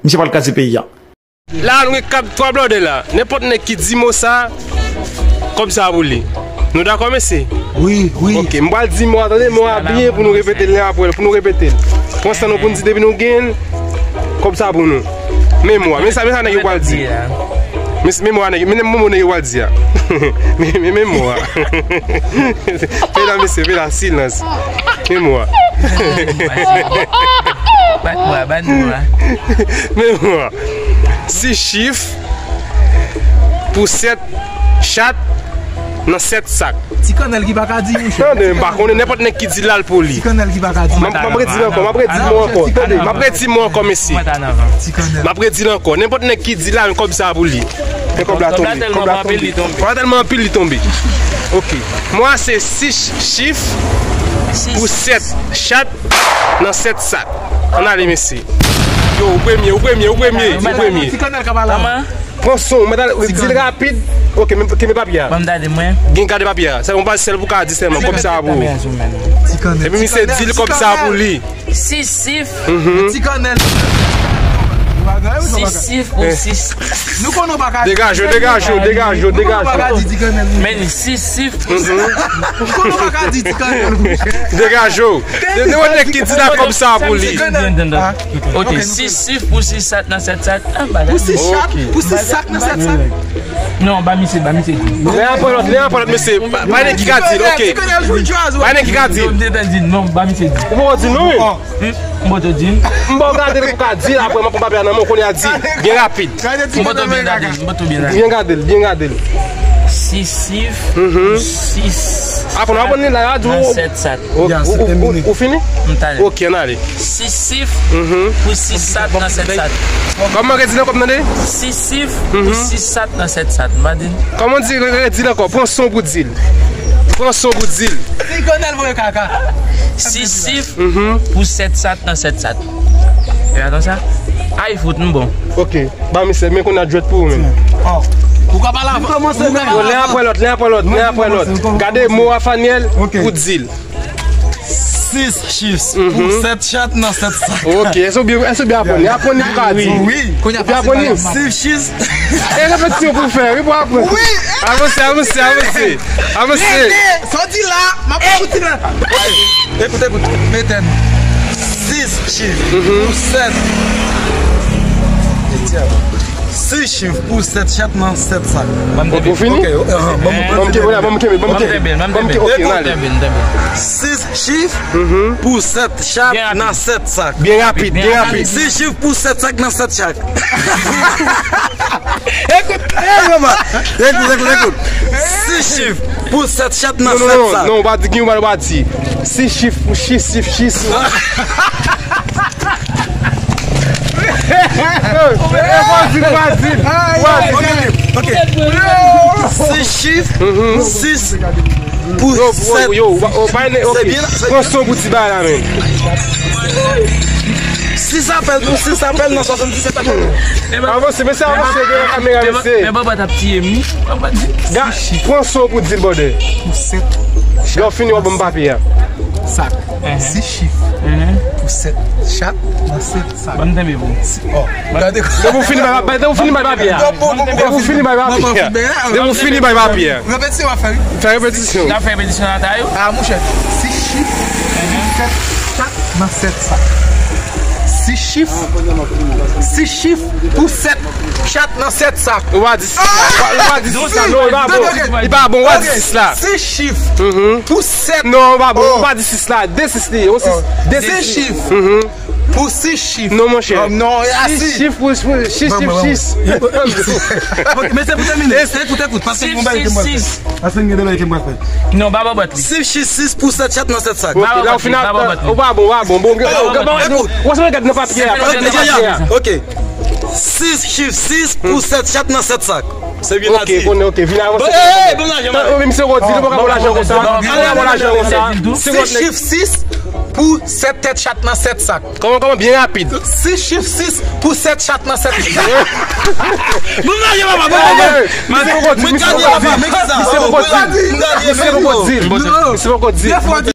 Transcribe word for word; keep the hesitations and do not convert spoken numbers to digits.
Misye pral kraze peyi a. La, nou gen kat, twa blòdè la. Nenpòt nèg ki di mo sa, kòb sa pou li. Nou dakò, mesye? Wi, wi. Ok, m pral di mo a, tande mo a byen pou nou repete l apre, pou nou repete l. Pran san nou pou n di depi nou genyen l, kòb sa pou nou. Men mo a, men sa, men sa nèg yo pral di. Men, men mo a nèg, men mo nèg yo pral di a. Men, men, men mo a. Medam, mesye, men la, silans. Men mo a. Bat mo a, bat mo a. Men mo a. Sis chif pou sèt chat nan sèt sak. Ti kannèl ki pa ka di, monchè. Tande, m pa konnen, nenpòt nèg ki di l al pou li. Ti kannèl ki pa ka di. M ap, m ap redi l ankò, m ap redi mo ankò. Tande, m ap redi mo ankò, mesye. Ti kannèl. M ap redi l ankò. Nenpòt nèg ki di l al, kòb sa pou li. Men kòb la tonbe, kòb la tonbe. Kòb la tèlman anpil, li tonbe. Ok. Mo a se sis chif pou sèt chat nan sèt sak. Ann ale, mesye. Yo, ou premye, ou premye, ou premye, ou premye. Ti kannèl ka pale. Pran son, mwen di l rapid. Ok, men kenbe papye a. Ban m gade mwen. Gen gade papye a. Se yon baz sèl pou ka di sèlman, kòb sa pou ou. Ti kannèl. Epi misye di l kòb sa pou li. Sis chif. Ti kannèl. Sis chif pou sis. Nou konnen w pa ka di. Degaje w, degaje w, degaje w, degaje w. Men sis chif. Nou konnen w pa ka di ti kannèl, monchè. Degaje w. De, de, de, ki di la kòb sa pou li. Ok, sis chif pou sis sak nan sèt sak. Pou sis sak, pou sis sak nan sèt sak. Non, ba misye, ba misye di. Len apre lòt, len apre lòt, mesye. Pa, pa nèg ki ka di l, ok. Pa nèg ki ka di l. M te tann di, non, ba misye di. Ou poko di non, wi. M poko di. M ba w gade l pou ka di l, apre m ap pran papye a nan men w, kounye a di. Byen rapid. M poko byen gade l, m poko byen gade l. Byen gade l, byen gade l. Sis chif, sis. Apre nou aprann li la, a di w. Nan sèt sak. Ou, ou, ou, ou fini? M tande. Ok, ann ale. Sis chif pou sis sak nan sèt sak. Kòman redi nan kòb nan de? Sis chif pou sis sak nan sèt sak. M pa di. Kòman di, redi l ankò? Pran son pou di l. Pran son pou di l. Ti kannèl voye kaka. Sis chif pou sèt sak nan sèt sak. E pa konsa? Ay, fout, m bon. Ok. Ba misye, men kounye a jwèt pou ou menm. Ou ka pale avan. Yo, len apre lòt, len apre lòt, len apre lòt. Gade mo a, Faniel, pou di l. Sis chif pou sèt chat nan sèt sak. Ok, èske w byen, èske w byen aprann? Aprann li pou ka di. Wi. Ou byen aprann li? Sis chif. E repetisyon pou fè, wi, pou aprann. Wi. Avanse, avanse, avanse. Avanse. Rete, sa w di la, m ap fouti la. Ekout, ekout, mete m. Sis chif pou sèt. Sis chif pou sèt chat nan sèt sak. Ou fini? Ok, ok, ok. Ban m kenbe, ban m kenbe, ban m kenbe. Ban m kenbe, ok, ann ale. Sis chif pou sèt chat nan sèt sak. Byen rapid, byen rapid. Sis chif pou sèt sak nan sèt sak. Ekout, ekout, ekout, ekout. Sis chif pou sèt chat nan sèt sak. Non, non, non, ou pa di, ou pa di. Sis chif, sis chif, sis. Ok, ok. Sis chif, sis pou sèt. Yo, yo, yo, pran son pou ti bagay la, menm. Sis apèl pou sis apèl nan swasanndisèt apèl. Avanse, mesye, avanse, gen kamera, mesye. Men baba t ap tiye m. Pran son pou di l, bòdè. Pou sèt. Lè w fini, w ap ban m papye a. Sak. Sis chif. Pou sèt chat nan sèt sak. Ban m tanbe pou. Oh. Gade. Depi w fini bay, bay, depi w fini bay papye a. Depi w fini bay papye a. Depi w fini bay papye a. Repetisyon w ap fè, wi. Fè repetisyon. N ap fè repetisyon nan ta yo. A, monchè. Sis chif pou sèt chat nan sèt sak. Sis chif. Sis chif pou sèt chat nan sèt sak. Ou pa di sis la. Ou pa di sis la. Non, li pa bon. Li pa bon. Ou pa di sis la. Sis chif pou sèt. Non, ou pa bon. Ou pa di sis la. De sis li ye. Yon sis. De sis. Sis chif. Pou sis chif. Non, monchè. Non, sis chif pou, pou sis chif, sis. Ok, men se pou tèmine. Ekout, ekout, paske m gon bagay ke m pral fè. Paske m gen de bagay ke m pral fè. Non, ba bòbòt li. Sis chif sis pou sèt chat nan sèt sak. Ok, la w fin ap, ou pa bon, ou pa bon. Bon, ou se gad nan papye a, gad nan papye a. Ok. Sis chif sis pou sèt chat nan sèt sak. Se byen la di. Ok, konnen, ok, vin avanse. Bon, eh, eh, bon lajan, man. Misye Rodi, li pa ka bon lajan konsa. Li pa ka bon lajan konsa. Sis chif sis pou sèt tèt chat nan sèt sak. Kòman, kòman, byen rapid. Sis chif sis pou sèt chat nan sèt sak. Bon lajan, papa, bon lajan. Misye Rodi, misye Rodi. Misye Rodi. Misye Rodi. Misye Rodi.